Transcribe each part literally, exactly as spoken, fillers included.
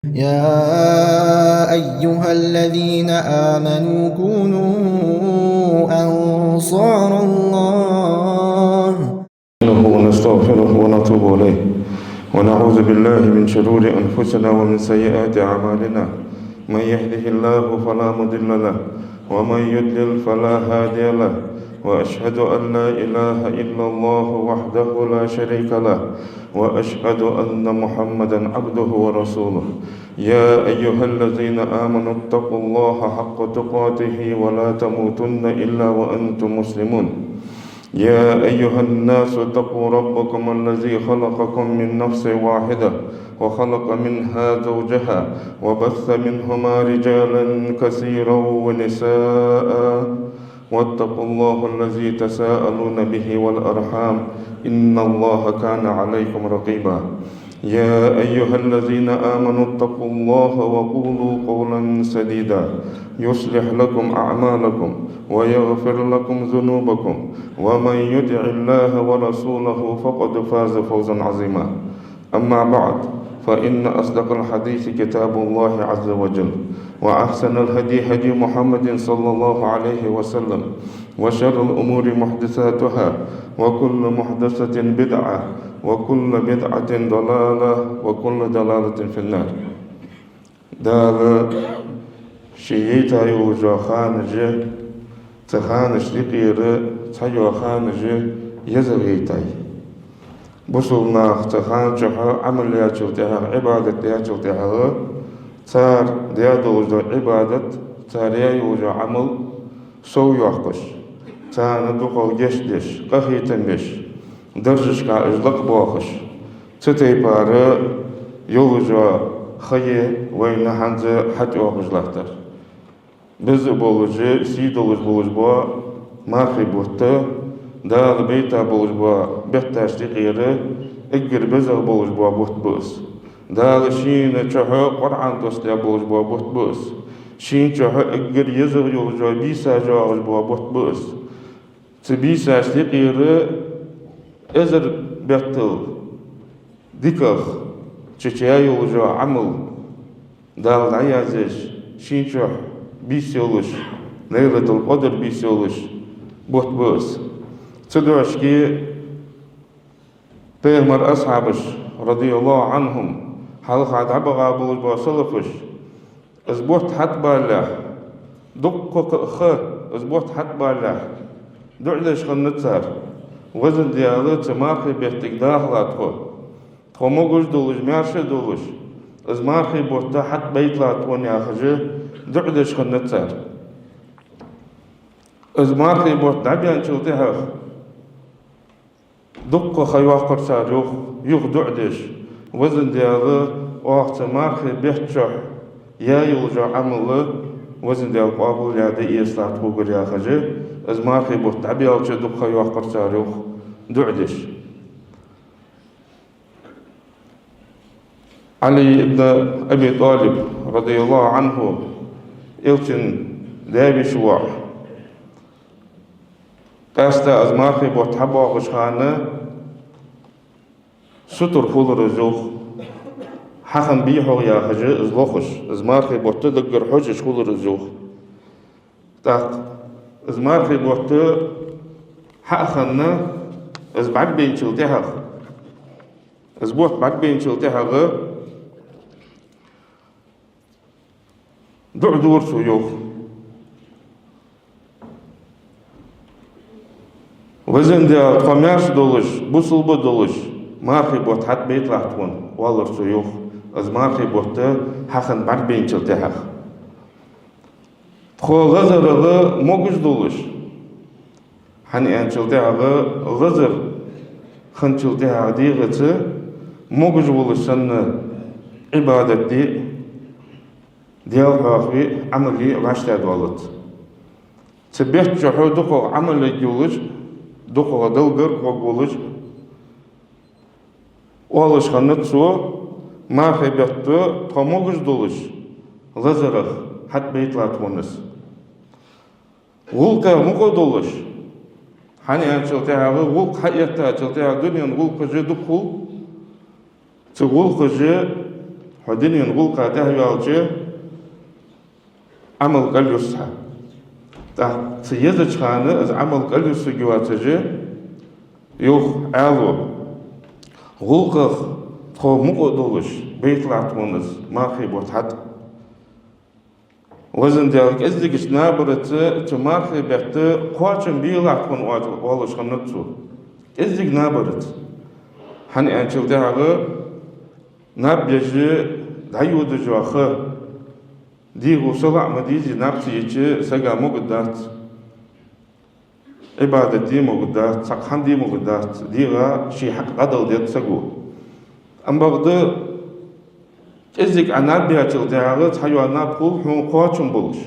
يا أيها الذين آمنوا كونوا أنصار الله. نحمده ونستغفره ونتوب إليه، ونعوذ بالله من شرور أنفسنا ومن سيئات أعمالنا. من يهده الله فلا مضل له، ومن يضلل فلا هادي له، وأشهد أن لا إله إلا الله وحده لا شريك له، وأشهد أن محمدا عبده ورسوله. يا أيها الذين آمنوا اتقوا الله حق تقاته ولا تموتن إلا وأنتم مسلمون. يا أيها الناس اتقوا ربكم الذي خلقكم من نفس واحدة وخلق منها زوجها وبث منهما رجالا كثيرا ونساء واتقوا الله الذي تساءلون به والأرحام إن الله كان عليكم رقيبا. يا أيها الذين آمنوا اتقوا الله وقولوا قولا سديدا يصلح لكم أعمالكم ويغفر لكم ذنوبكم ومن يطع الله ورسوله فقد فاز فوزا عظيما. أما بعد، فإن أصدق الحديث كتاب الله عز وجل، وأحسن الهدي هدي محمد صلى الله عليه وسلم، وشر الأمور محدثاتها، وكل محدثة بدعة، وكل بدعة ضلالة، وكل ضلالة في النار. Дала ше яйта йолча ханашка, цу ханашта юкъера цхьайола ханаш езагӀа яйтай. Бусалба наха цу хана чухь Ӏамал яьчул тӀехьагӀа, Ӏибадат даьчул тӀехьагӀа, цар даь долаш дола Ӏибадат, цар яь йолаш йола Ӏамал совйоаккхаш, царна дукхагӀа гешт деш, къахетам беш, даржашка уж лакхбоахаш, цу тайпара йолаш йола ха я вайна хӀанз хьатӀайоагӀаш латтар. Беза болаш, сий долаш болаш бола мархий бутт, Дала бейта болаш бола бетташта юкъера эггара безагӀа болаш бола бутт ба из. Дала шийна чухь Къуръан доссадаь болаш бола бутт ба из. Шийна чухь эггара езагӀа йолаш йола бийсаш йоагӀаш бола бутт ба из. Цу бийсашта юкъера эзар беттал дикагӀа чу яь йолаш йола Ӏамал Дала дӀаязъеш, шийна чухь бийса йолаш, Лайлатул-Къадр бийса йолаш бутт ба из. Цу дешаца Пайхамара асхьабаш, радияллахӀу Ӏанхум, хьалха дӀабаха болаш бола салафаш, из бутт хьатӀабалалехь, дуккха ха из бутт хьатӀабалалехь, дуӀа деш хиннад цар: «Везан Даьла, цу мархий беттага дахалахь тхо. Тхо могаш долаш, маьрша долаш, из мархий бутт хьатӀабайталахь тхона», — яхаш, дуӀа деш хиннад цар. Из мархий бутт дӀабаьнначул тӀехьагӀа дуккха ха йоаккхар цар юха, юха дуӀа деш: «Везан Даьла, оаха цу мархий бетта чухь яь йолаш йола Ӏамал, Везан Даьла, къоабал яь дӀаэцалахь тхогара», — яхаш, из мархий бутт дӀабаьлча дуккха ха йоаккхар цар юха дуӀа деш. Ӏали ибн Аби ТӀалиб, радияллахӀу Ӏанху, Элчан даь-веший воӀ, къаьстта из мархий бутт хьабоагӀача хана сутара хулар из юха, хьахинна бий хьогӀ яхаш, из лохаш, из мархий бутт даггара хьожаш хулар из юха. ТӀаккха из мархий бутт хьа а хинна, из бӀаргабайначул тӀехьагӀа, из бутт бӀаргабайначул тӀехьагӀа дуӀа дора цо юха: «Везан Даьла, тхо маьрша долаш, бусалба долаш, мархий бутт хьатӀабайталахь тхона», — оалар цо юха, из мархий бутт хьахинна бӀаргабайначул тӀехьагӀа. Тхо лазарагӀа могаш долаш, хӀана аьнначул тӀехьагӀа лазар хинначул тӀехьагӀа дегӀаца могаш волаш санна Ӏибадат де, Даьла хьоахаве, Ӏамал е вӀаштӀехьадоалац. Цу бетта чухь дукхагӀа Ӏамал е йолаш, дукхагӀа Далла гаргагӀа волаш, оалаш хиннад цо, мархий бетта тхо могаш долаш, лазарагӀа хьатӀабайталахь тхона из. ГӀулакхагӀа мукъа долаш, хӀана аьнначул тӀехьагӀа гӀулакх хьаэттачул тӀехьагӀа дунен гӀулакхаш дукха хул, цу гӀулакхаша Хьо динан гӀулакха тӀехваьлча, Ӏамал кӀалйус хьа. ТӀаккха цу езача хана из Ӏамал кӀалйисаргйоацаш, йоах Ӏаьлас, гӀулакхах тхо мукъа а долаш, байталахь тхона из мархий бутт хьатӀа. Везан Даьла, кӀезигача набараца цу мархий бетта кхоачам белахь тхона, оал-, оалаш хиннад цо. КӀезига набараца. ХӀана аьлча тӀехьагӀа наб еш дӀайодаш йола ха, дегӀо салаӀа ма дезий, наб ца йича сага могаргдац. Ӏибадат де могаргдац, цхьаккха хӀама де могаргдац, дегӀа ший хьакъ дӀадала деза саго. Ам бакъда кӀезига Ӏа наб яьчул тӀехьагӀа цхьайола наб хул хьона кхоачам болаш,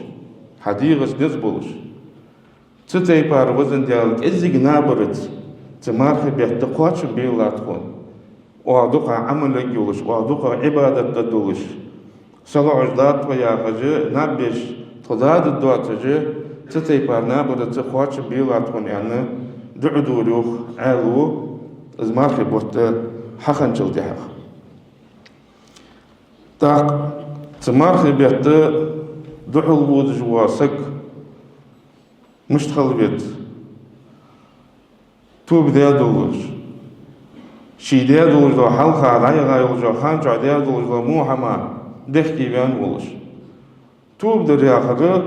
хьа дегӀаца низ болаш. Цу тайпара, Везан Даьла, кӀезига набараца цу мархий бетта кхоачам белахь тхона. Оаха дукха Ӏамал ергйолаш, оаха дукха Ӏибадат дергдолаш, салоӀаш да тхо яхаш, наб еш тхо дада доацаш, цу тайпара набараца кхоачам белахь тхона аьнна, дуӀа дора, йоах Ӏаьлас, из мархий бутт хьахинначул тӀехьагӀа. ТӀаккха цу мархий бетта духьал водаш вола саг мишта хила веза? Тоба даь долаш, ший даь долаш дола хьалха дӀаяхьа йолча хан чу даь долаш дола во хӀама дехке ваьнна волаш. Тоба дар яхар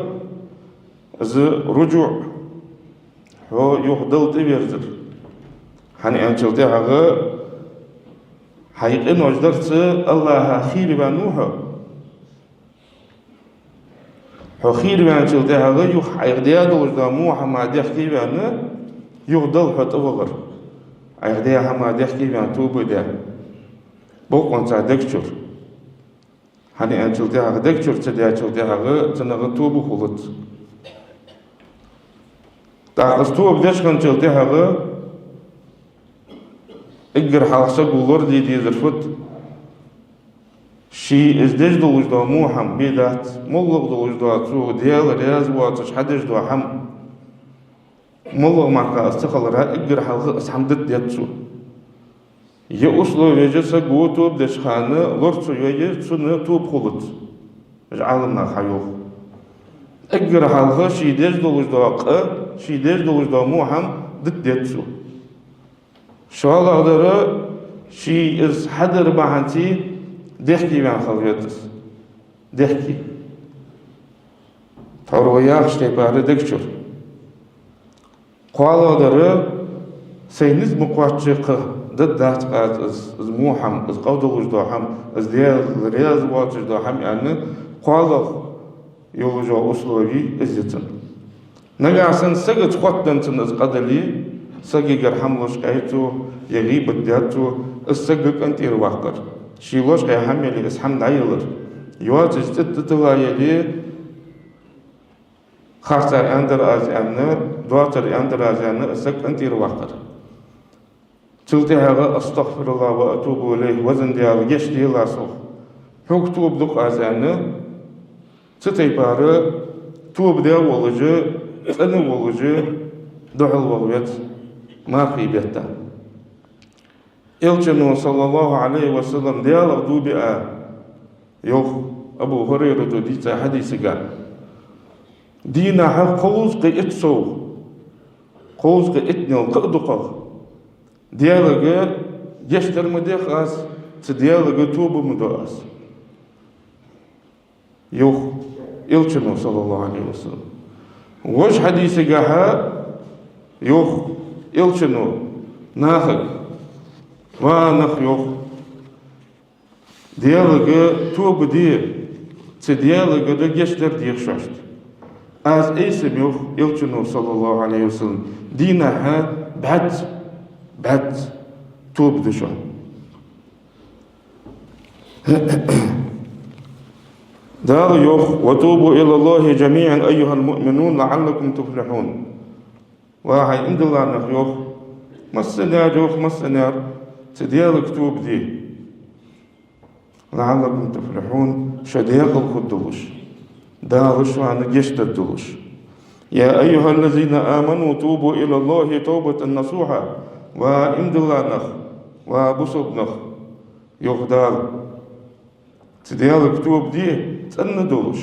из ружуӀ, хьо юха Далла тӀаверзар. ХӀана аьлча тӀехьагӀа хьай къинош дарца АллахӀах хийра ваьнна ва хьо. Хьо хийра ваьнначул тӀехьагӀа юха Ӏайха даь долаш дола во хӀама дехке ваьнна, юха Далла хьо тӀавахар. Ӏайха даь хӀама дехке ваьнна, тоба даь. Бокъонца дег чура. ХӀана аьлча тӀехьагӀа дег чура ца даьчул тӀехьагӀа цунах тоба хулац. ТӀаккха из тоба деш хинначул тӀехьагӀа эггара хьалха саго лораде дезар фуд? Ше из деш долаш дола во хӀама бе дац, моллагӀа долаш дола цо Даьла раьза воацаш хьадеш дола хӀама. МоллагӀа мара из ца хилара, эггара хьалха из хӀама дита деза цо. Е условеш саго тоба деча хана лора ца йой, цунна тоба хулац. Уж Ӏаламнаха хьайоах. Эггара хьалха ше деш долаш дола къа, ше деш долаш дола во хӀама дита деза цо. ШоллагӀдар, ше из хьадар бахьанца дехке ваьнна хила веза из. Дехке. Тхьовра вай яхача тайпара дег чура. КхоалагӀдар, сай низ ма кхоачча кхы дергдац аз из, из во хӀама, из къа долаш дола хӀама, из Даьла раьза воацаш дола хӀама аьнна, кхоалагӀа йолаш йола услови из я цун. Нагахь санна сагаца хоттаденна цунна из къа дале, сагагара хӀама лочкъаяьй цо, е гӀийбат даьд цо, из саг къинтӀера ваккхар. Ше лочкъаяь хӀама яле, из хӀама дӀаялар. Йоацаш цӀи тӀатилла яле, харцахьа аьннадар аз аьнна, доацар аьннадар аз аьнна, из саг къинтӀера ваккхар. Цул тӀехьагӀа: «أستغفر الله وأتوب إليه», Везан Даьла, гешт делахь сох, хьога тоба ду-кх аз аьнна, цу тайпара тоба даь волаш, цӀена волаш, духьал ваха веза мархий бетта. Элчано, صلى الله عليه وسلم, Даьлах дув биа, йоах Абу ХӀурайрата дийцача хьадисагахь, дийнахьа кхузткъеи итт сов, кхузткъеи иттанел кхы а дукхагӀа Даьлага гешт дар ма дех аз, цу Даьлага тоба ма ду аз, йоах Элчано, صلى الله عليه وسلم. Вож хьадисагахьа йоах Элчано нахага: «Ва нах, — йоах, — Даьлага тоба де, цу Даьлагара гешт дар деха шоашта. Аз айса-м, — йоах Элчано, صلى الله عليه وسلم, — дийнахьа бӀаьзза, бӀаьзза тоба ду шоана». Дала йоах: «وتوبوا إلى الله جميعا أيها المؤمنون لعلكم تفلحون». Ва хӀай иман дилла нах, йоах, массане а, йоах, массане а цу Даьлага тоба де. «لعلكم تفلحون», шо декъала хургдолаш, Дала шоана гешт дергдолаш. «يا أيها الذين آمنوا توبوا إلى الله توبة نصوحا». Ва иман дилла нах, ва бусалба нах, йоах Дала, Цу Даьлага тоба де цӀена долаш,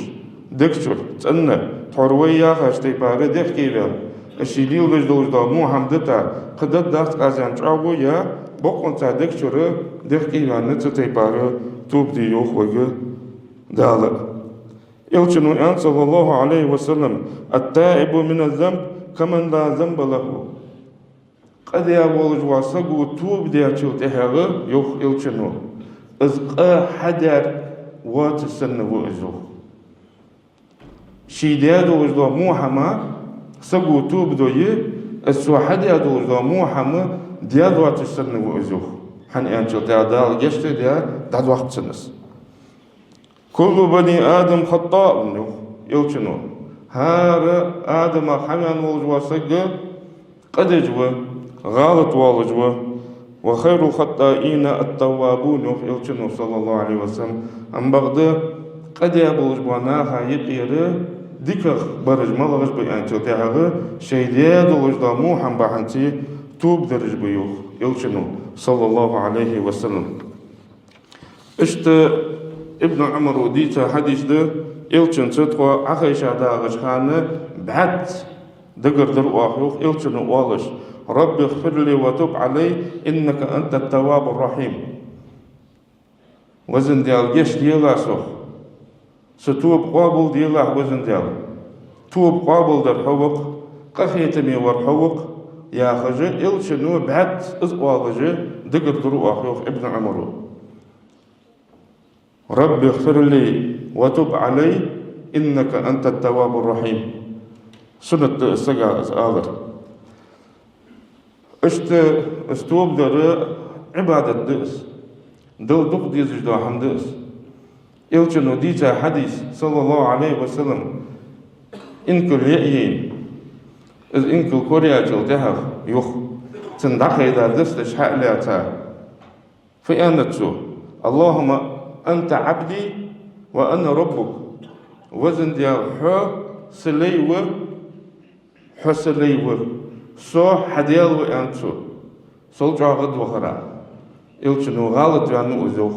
дег чура цӀена, тхьовра вай яхача тайпара дехке ваьнна, ший леладеш долаш дола во хӀама дита, кхы дергдац-кх аз аьнна чӀоагӀо я, бокъонца дег чура дехке ваьнна цу тайпара тоба де йоах вайга Дала. Элчано аьннад, صلى الله عليه وسلم: «التائب من الذنب كمن لا ذنب له». Къа даь волаш вола саго тоба даьчул тӀехьагӀа, йоах Элчано, из къа хьадаьр воацаш санна ва из, йоах. Ший даь долаш дола во хӀама саго тоба дой, из цо хьадаь долаш дола во хӀама даь доацаш санна ва из, йоах. ХӀана аьнначул тӀехьагӀа Дала гешт даь дӀадоаккх цунна из. «كل بني آدم خطاء», йоах Элчано. ХӀара Адамах хьаваьнна волаш вола саг къа деш ва, гӀалат воалаш ва. «وخير الخطائين التوابون», йоах Элчано, صلى الله عليه وسلم. Амма бакъда къа даь болаш бола наха юкъера дикагӀбараш малагӀаш ба аьнначул тӀехьагӀа, шоай даь долаш дола во хӀама бахьанца тоба дараш ба, йоах Элчано, صلى الله عليه وسلم. Иштта Ибн Ӏумара дийца хьадис да, Элчанца тхо Ӏохайша дагӀача хана бӀаьзза дагардар оаха, йоах Элчано, оалаш: «رب اغفر لي وتب علي إنك أنت التواب الرحيم». Везан Даьла, гешт делахь сох. Са тоба къоабал делахь, Везан Даьла. Тоба къоабалдер Хьо ва-кх, къахетаме вар Хьо ва-кх, яхаш, Элчано бӀаьзза из оалаш, дагардар оаха, йоах Ибн Ӏумара. «رب اغفر لي وتب علي إنك أنت التواب الرحيم». Суннат да из сага из алар. Иштта из тоба дар Ӏибадат да из. Далла дукха дезаш дола хӀама да из. Элчано дийца хьадис, صلى الله عليه وسلم, инкал яйна, из инкал кораяьчул тӀехьагӀа, йоах, цунна дӀакхайда дирсташ хьа а лаьца, фу аьннад цо: «اللهم أنت عبدي وأنا ربك». Везан Даьла, Хьо са лай ва, Хьо са лай ва, Со Хьа Даьла ва, аьннад цо. Сол чӀоагӀа гӀадвахар. Элчано гӀалат ваьнна ва из, йоах.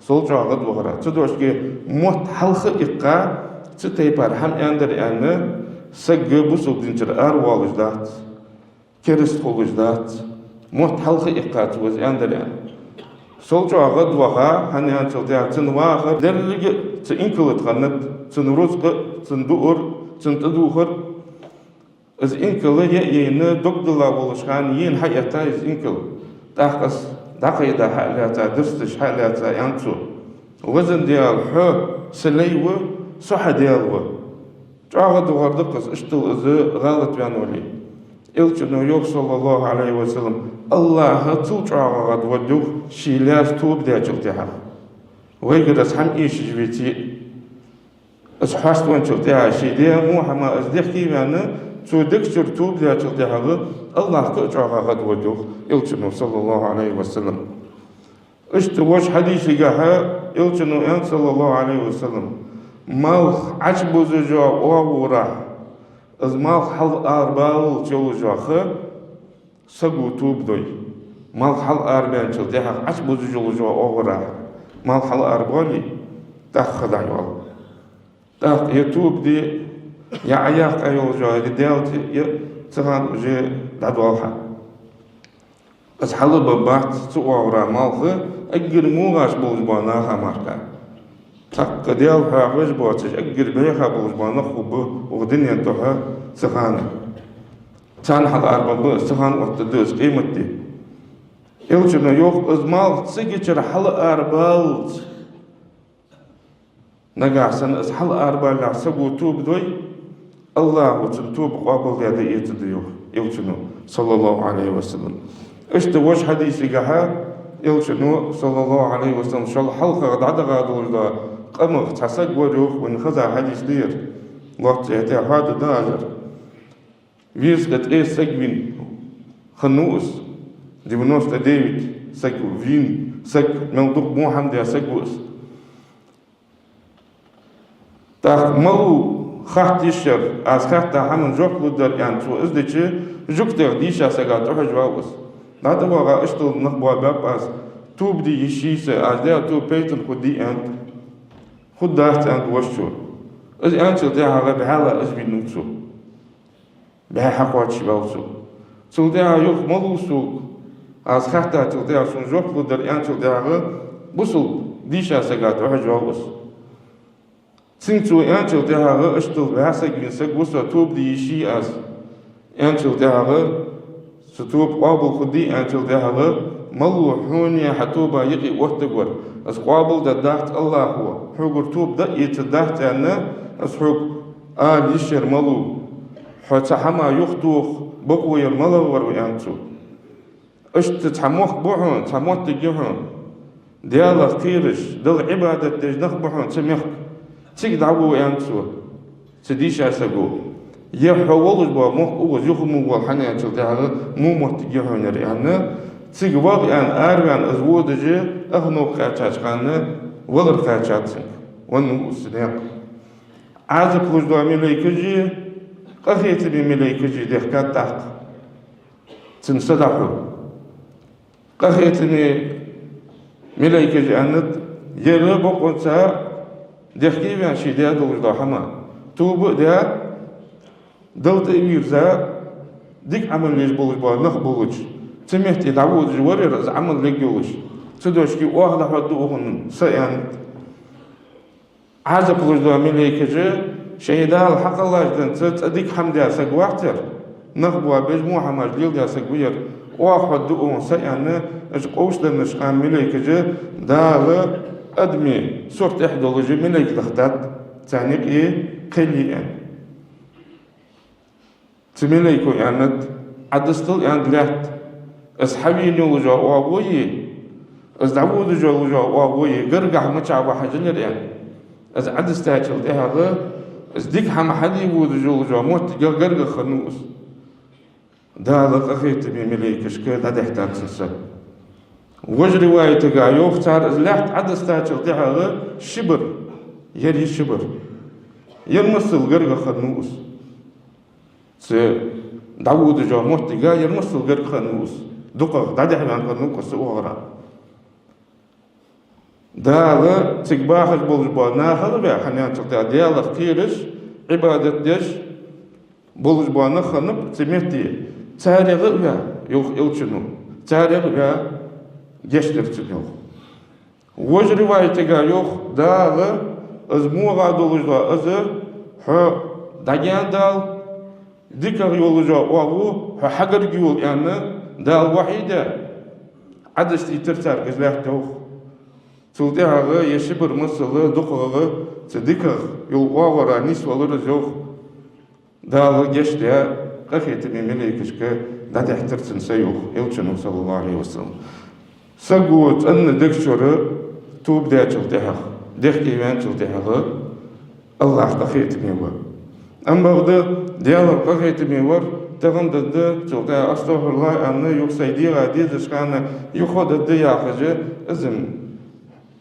Сол чӀоагӀа гӀадвахар. Цудухьа мотт хьалха а иккха, цу тайпара хӀама аьннадар аьнна, саг бусалба динчура аравоалаш дац. Кераста хулаш дац, мотт хьалха а иккхац веза аьннадар аьнна. Сол чӀоагӀа гӀадваха, хӀана аьлча цун вахар деррига а цу инкала тӀа хиннад, цун рузкъа, цун дуур, цун тӀадувхар. Из инкал яйна, дог дилла волча хана ена хьаэтта из инкал. ТӀаккха из дӀакхайда хьа а лаьца, дирсташ хьа а лаьца, аьннад цо: «Везан Даьла, Хьо са лай ва, Со Хьа Даьла ва». ЧӀоагӀа гӀадвахар да-кх из, иштта из гӀалат ваьнна вале. Элчано йоах, صلى الله عليه وسلم, АллахӀ цул чӀоагӀа гӀадвода, йоах, ший лаьца тоба даьчул тӀехьагӀа. Вайгара из хӀама эшаш веце а, из хьаставаьнначул тӀехьагӀа, ший даь во хӀама из дехке ваьнна, цо дег чура тоба даьчул тӀехьагӀа, АллахӀ кхы а чӀоагӀа гӀадвода, йоах Элчано, صلى الله عليه وسلم. Иштта вож хьадисагахьа Элчано аьннад, صلى الله عليه وسلم: малх Ӏочубузаш йола оагӀорахьа, из малх хьалаарабаллалца йолаш йола ха саго тоба дой. Малх хьалаарабаьнначул тӀехьагӀа Ӏочубузаш йолаш йола оагӀорахьа малх хьалаарабоале, тӀаккха ха дӀайоал. ТӀаккха е тоба де, е Ӏояккха йолаш йола, е Даьла тӀа, е цу хана уже дӀадоал хьа. Из хьалабаргбац цу оагӀорахьа малх, эггара мугӀаш болаш бола наха мара. Цхьаккха Даьла хьоахавеш боацаш, эггара бӀеха болаш бола нах хургба укх дунен тӀа цу хана. Царна хьалаарабаргба из, цу хана оттаргда из къематди. Элчано йоах, из малх цигачара хьалаарабаллалца. Нагахьа санна из хьалаарабаллалехь саго тоба дой, АллахӀа цун тоба къоабалдаь дӀаэцаргда, йоах Элчано, صلى الله عليه وسلم. Иштта вож хьадисагахьа Элчано, صلى الله عليه وسلم, шул хьалхагӀа дӀадахьа долаш дола къамах цхьа саг вар, йоах, вайна хеза хьадис да ер. Лоацца тӀа хьоадаь да аз ер. Везткъа ткъеста саг вийна хиннав из, девяносто девять саг вийна саг, мел дукха во хӀама даь саг ва из. ТӀаккха малав хатта йиш яр, аз хаттача хӀаман жоп лургдар, аьнна, цо из дича, жугтех дийша сага тӀахьожавав из. ДӀатӀаваха, иштта нах боабаьб аз, тоба де йиш йий са, аз даь тоба пайдана хургдий, аьннад. Хургдац, аьннад вокхо. Из аьнначул тӀехьагӀа бӀаьла из вийнав цо. БӀаь хьакхоачашваьв цо. Цул тӀехьагӀа юха малав сога, аз хаьттачул тӀехьагӀа сона жоп лургдар, аьнначул тӀехьагӀа бусалба дийша сага тӀахьожаваьв из. Цунга цо аьнначул тӀехьагӀа, иштта бӀаь саг вийна саг ва со, тоба де йиш я аз, аьнначул тӀехьагӀа, цу тоба къоабал хургдий, аьнначул тӀехьагӀа, малав хьонеи хьа тобаи юкъе оттаргвар? Из къоабал дергдац АллахӀо, хьогара тоба дӀаэцаргдац, аьнна, из хьога ала йиш яр малав, хьо цу хӀаман юхатоха бокъо яр малагӀа вар ва, аьннад цо. Иштта цхьа мохк ба хьона, цхьа моттиг я хьона, Даьлах кхераш, Далла Ӏибадат деш нах ба хьона цу мехка. Цига дӀагӀо, аьннад цо, цу дийша саго. Е хьо волаш бола мохк укхаза юха мо вола хьона, аьнначул тӀехьагӀа, мо моттиг я хьона ер, аьнна, цига вагӀа, аьнна, араваьнна из водаш, ах новкъа кхаьчача хана валар кхаьчад цунга. Веннав из цу наькъа. Ӏазап луш дола малейкаши къахетама малейкаши дехкад тӀаккха цун са дӀахьу. Къахетама малейкаша аьннад: ер бокъонца дехке а ваьнна, ший даь долаш дола хӀама тоба а даь, Далла тӀавийрза, дика Ӏамал еш болаш бола нах болча цу метте дӀаводаш вар ер, из Ӏамал лергйолаш. Цу дошке оаха дӀахьоргда укхун са, аьннад. Ӏазап луш дола малейкаша, шоай Дала хьакхеллача денца цкъа дика хӀама даь саг вац ер, нах боабеш, во хӀамаш леладаь саг ва ер, оаха хьоргда укхун са, аьнна, уж къовсаденнача хана малейкаша Дала адамий сурт тӀа долаш малейк дахийтад, царна юкъе кхел е, аьнна. Цу малейко аьннад: Ӏодустал, аьннад, лаьтта, из хьавена йолаш йола оагӀуви, из дӀаводаш йолаш йола оагӀуви гаргагӀа мичахьа ва хьажал ер, аьнна. Из Ӏодустачул тӀехьагӀа из дика хӀама хьаде водаш йолаш йола моттигах гаргагӀа хиннав из. Дала къахетама малейкашка дӀадахьийтад цун са. Вож риваятага йоах, цар из лаьтта Ӏодустачул тӀехьагӀа шибр, ер я шибр, ер масал гаргагӀа хиннав из. Цу дӀаводаш йолча моттига ер масал гаргагӀа хиннав из, дукхагӀа дӀадехьаваьнна хиннав-кх из цу оагӀорахьа. Дала цига бахаш болаш бола нахах а ваь, хӀана аьлча Даьлах кхераш, Ӏибадат деш болаш бола нах хиннаб цу метте, царех а ваь, йоах Элчано, царех а ваь, гешт дир цунна, йоах. Вож риваятага йоах, Дала, из могӀа долаш дола из хьо дӀагаьна Дала, дикагӀа йолаш йола оагӀув хьо хьагарга йолва, аьнна, Дала вахьи даь, Ӏодустийтар царга из лаьтта, йоах. Цул тӀехьагӀа ер шибр масала дукхагӀа цу дикагӀа йолча оагӀорахьа нийсвелар из, йоах. Дала гешт даь, къахетама малейкашка дӀадахьийтар цун са, йоах Элчано, صلى الله عليه وسلم. Саго цӀена дег чура тоба даьчул тӀехьагӀа, дехке ваьнначул тӀехьагӀа, АллахӀ къахетаме ва. Ам бакъда, Даьлара къахетаме вар, тахан дергда, цул тӀехьагӀа астагӀфируллахӀ аьнна, юха сай дегӀа дезача хана юха дергда яхаш, из-м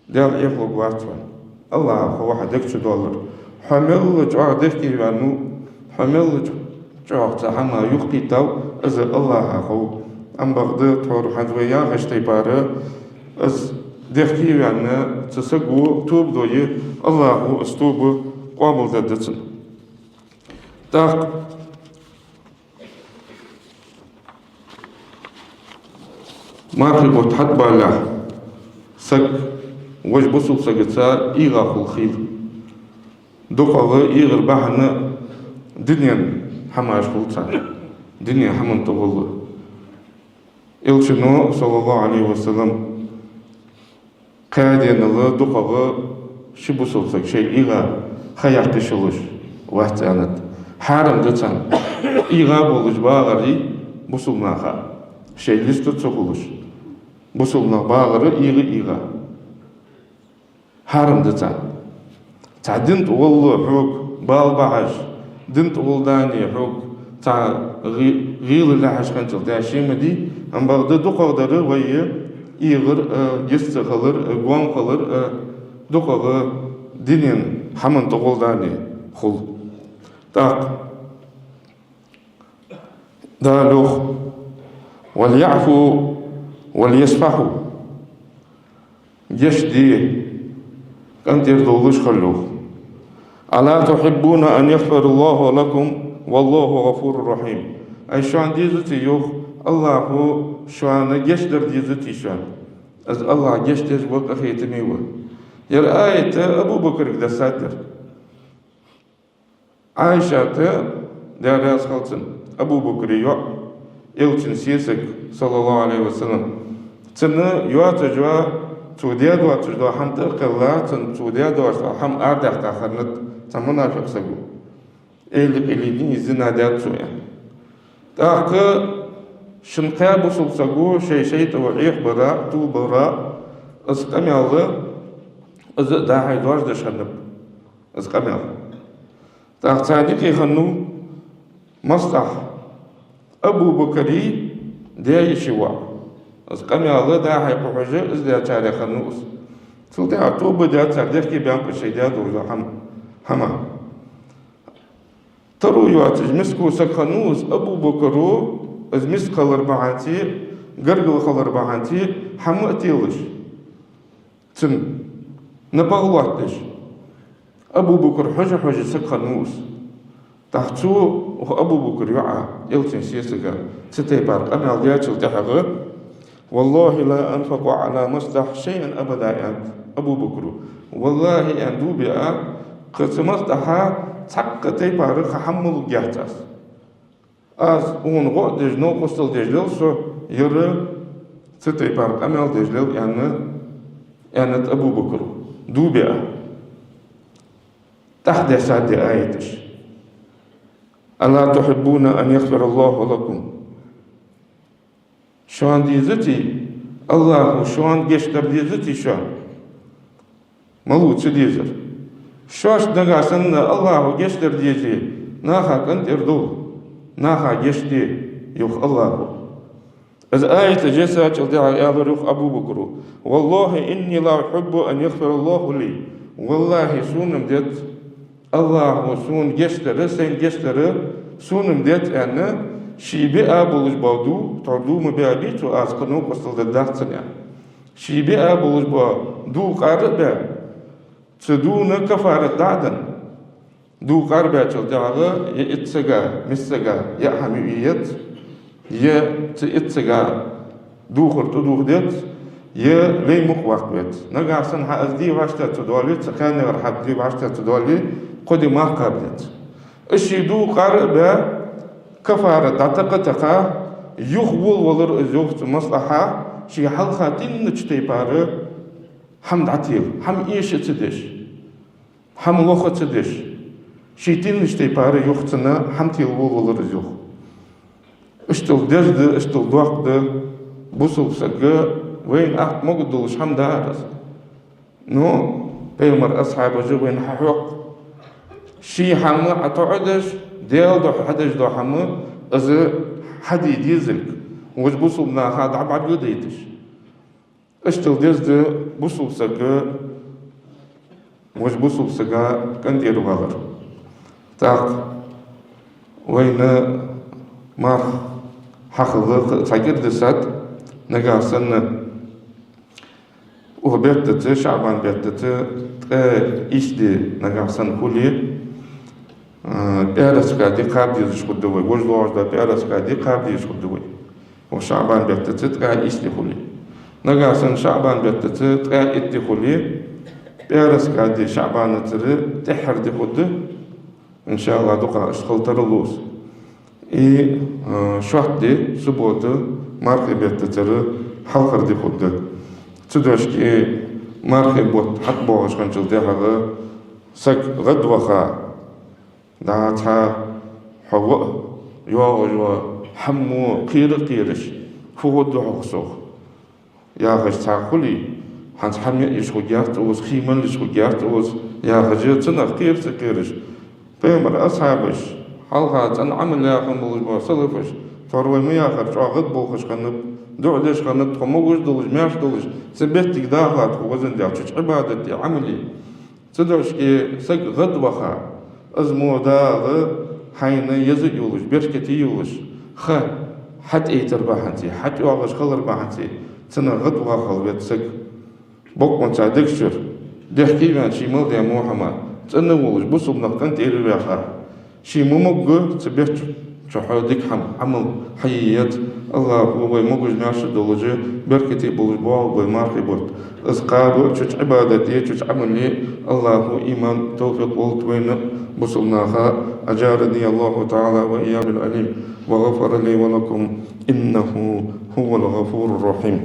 Даьла эхалургвац вайна. АллахӀа хов хьа дег чу доаллар. Хьо мел чӀоагӀа дехке ваьннав, хьо мел чӀоагӀа цу хӀаман юхакхийттав, из АллахӀа хов. Ам бакъда тхьовра хӀанз вай яхача тайпара, из дехке ваьнна цу саго тоба дой, АллахӀа из тоба къоабалдергда цун. ТӀаккха мархий бутт хьатӀабалалехь саг вож бусалба сагаца эгӀа хул хийла. ДукхагӀа эгӀара бахьан дунен хӀамаш хул царна, дунен хӀаман тӀагӀолла. Элчано, صلى الله عليه وسلم, кхаь денал дукхагӀа ши бусалба саг шоайла эгӀа ха яккха йиш йолаш вац, аьннад. Хьарам да царна. ЭгӀа болаш багӀар бусалба наха, шоайла йист ца хулаш, бусалба нах багӀар эгӀа-эгӀа. Хьарам да царна. Цхьа дина тӀагӀолла хьога бала бахьаш, дина тӀагӀолла дани хьога цхьа гӀи-, гӀийла лехьаш хинначул тӀехьагӀа ше ма дий, ам бакъда дукхагӀдар вай эгӀар а, йист ца хилар а, гоама хилар а, дукхагӀа дунен хӀаман тӀагӀолла дани хул. ТӀаккха Дала йоах: «وليعفوا وليصفحوا». Гешт де, къинтӀера довлаш хила, йоах. «ألا تحبون أن يغفر الله لكم والله غفور رحيم». Ай, шоана дезаций, йоах, АллахӀа шоана гешт дар дезаций шоана? Из АллахӀ гешт деш ва, къахетаме ва. Ер аят Абу Бакарга даьссад ер. Ӏайшата, Даьла раьза хилва цунна, Абу Бакара йоӀ, Элчан сесаг, صلى الله عليه وسلم. Цунна йоацаш йола, цо даь доацаш дола хӀама тӀакхелла, цунна цо даь доацаш дола хӀама арадаьккха хиннад цхьа мунафикъ саго. Эли къилини зина даьд цо, аьнна. ТӀаккха шин кхаь бусалба саго шоай шайтӀа Ӏехабара, тувлабара, из къамаьл, из а дӀа-хьа доаржадеш хиннаб, из къамаьл. ТӀаккха царна юкъе хиннав МастӀахь, Абу Бакара даь-йиший воӀ. Из къамаьл дӀа-хьа кхухьаш, из даьчарех хиннав из. Цул тӀехьагӀа тоба даьд цар, дехке баьннаб шоай даь дола хӀама, хӀама. Таро йоацаш миска саг хиннав из. Абу Бакара из миска хилар бахьанца, гаргара хилар бахьанца хӀама а телаш, цунна напагӀа лоаттадеш, Абу Бакар хьожа-хьожа саг хиннав из. ТӀаккха цо укх Абу Бакара йоӀа, Элчан сесага, цу тайпара къамаьл даьчул тӀехьагӀа: «والله لا أنفق على مصطح شيئا أبدا», аьннад Абу Бакара. «ВаллахӀи, — аьнна, — дув биа, кхы цу МастӀахьа цхьаккха тайпара кхы хӀама ма лургьяц аз. Аз хьона гӀо а деш, новкъостал деш лел со, ер цу тайпара къамаьл деш лел», аьнна, аьннад Абу Бакара, дув биа. ТӀаккха даьссад ер аяташ: «ألا تحبون أن يغفر الله لكم». Шоана дезаций, АллахӀа шоана гешт дар дезаций шоана? Малав ца дезар? Шоашта нагахьа санна АллахӀа гешт дар дезе, наха къинтӀера довла, наха гешт де, йоах АллахӀа. Из аят даьссачул тӀехьагӀа аьлар, йоах, Абу Бакара: «والله إني لأحب أن يغفر الله لي». ВаллахӀи, сона-м деза АллахӀа сона гешт дар, сайна гешт дар сона-м деза, аьнна, ше биа болаш бола дув, тхьовра дув ма биабий цо, аз кхы новкъостал дергдац цунна, аьнна. Ше биа болаш бола дув къар а баь, цу дувна каффарат дӀа а даь, дув къар баьчул тӀехьагӀа е итт сага, миска сага яа хӀама юа еза, е цу итт сага дувхар тӀадувха деза, е лай мукъаваккха веза. Нагахьа санна хьа из де вӀаштӀехьа ца доале, цу кхаьннегара хьа из де вӀаштӀехьа ца доале, кхо ди марха кхаба деза. Из ше дув къар а баь, каффарат дӀатакха а такха, юхаволавалар из, йоах, цу МастӀахьа, ше хьалха теннача тайпара хӀама дӀатела, хӀама эша ца деш, хӀама лоха ца деш, ше теннача тайпара, йоах, цунна хӀама тела волавалар из, йоах. Иштта деза да, иштта доккха да бусалба сага, вайна атта могаргдолаш хӀама да ер. Ну, пайхамара асхьабаша вайна хьахьокх, ший хӀама ӀотоӀадеш, Даьла духьа хьадеш дола хӀама, из хьаде дезалга, вож бусалба наха дӀабӀаргадайташ. Иштта деза да бусалба сага, вож бусалба сага къинтӀера валар. ТӀаккха вайна марха хьахила цхьа кӀира даьссад, нагахьа санна укх беттаца, ШаӀбан беттаца, ткъаь ийс ди нагахьа санна хуле, а, пӀаьраска ди кхаба дезаш хургда вай, вож доагӀаш дола пӀаьраска ди кхаба дезаш хургда вай. Укх ШаӀбан беттаца ткъаь ийс ди хуле. Нагахьа санна ШаӀбан беттаца ткъаь итт ди хуле, пӀаьраска ди ШаӀбанацара тӀеххьара ди хургда, иншааллахӀ, дукха иштта хила тарлу из. И, а, шоатта ди, суббота, мархий беттацара хьалхара ди хургда. Цу дешаца мархий бутт хьатӀабоагӀаш хинначул тӀехьагӀа саг гӀадваха, дӀа цхьа хьо ва а йоагӀаш йола хӀама кхера а кхераш, фу хургда хьогӀ сох яхаш цхьа хуле, хӀанз хӀама яа йиш хургьяц цо из, хий мала йиш хургьяц цо из яхаш, цунах кхера ца кхераш, пайхамара асхьабаш, хьалха цӀена Ӏамал яь хинна болаш бола салафаш, тхьовра вай ма яххара, чӀоагӀа гӀадболхаш хиннаб, дуӀа деш хиннаб, тхо могаш долаш, маьрша долаш, цу беттага дахалахь тхо, везан Даьла, цу чу Ӏибадате, Ӏамале. Цу дешаца саг гӀадваха, из мо Дала хьайна еза а йолаш, беркате а йолаш, ха хьатӀаэттар бахьанца, хьатӀайоагӀаш хилар бахьанца, цунах гӀадваха хила веза саг. Бокъонца дег чура Дехке ваьнна ший мел даь во хӀама, цӀена волаш бусалба нах къинтӀера ваьха. Ший ма могга цу бетта чу хьо дика хӀама, Ӏамал хьае еза. АллахӀа вай могаш-маьрша долаш, беркате болаш боагӀа вай мархий бутт. Из кхаба, цу чу Ӏибадат де, цу чу Ӏамал е АллахӀа иман, товфикъ лолда вайна, бусалба наха. أجارني الله تعالى وإياكم من الأليم وغفر لي ولكم إنه هو الغفور الرحيم.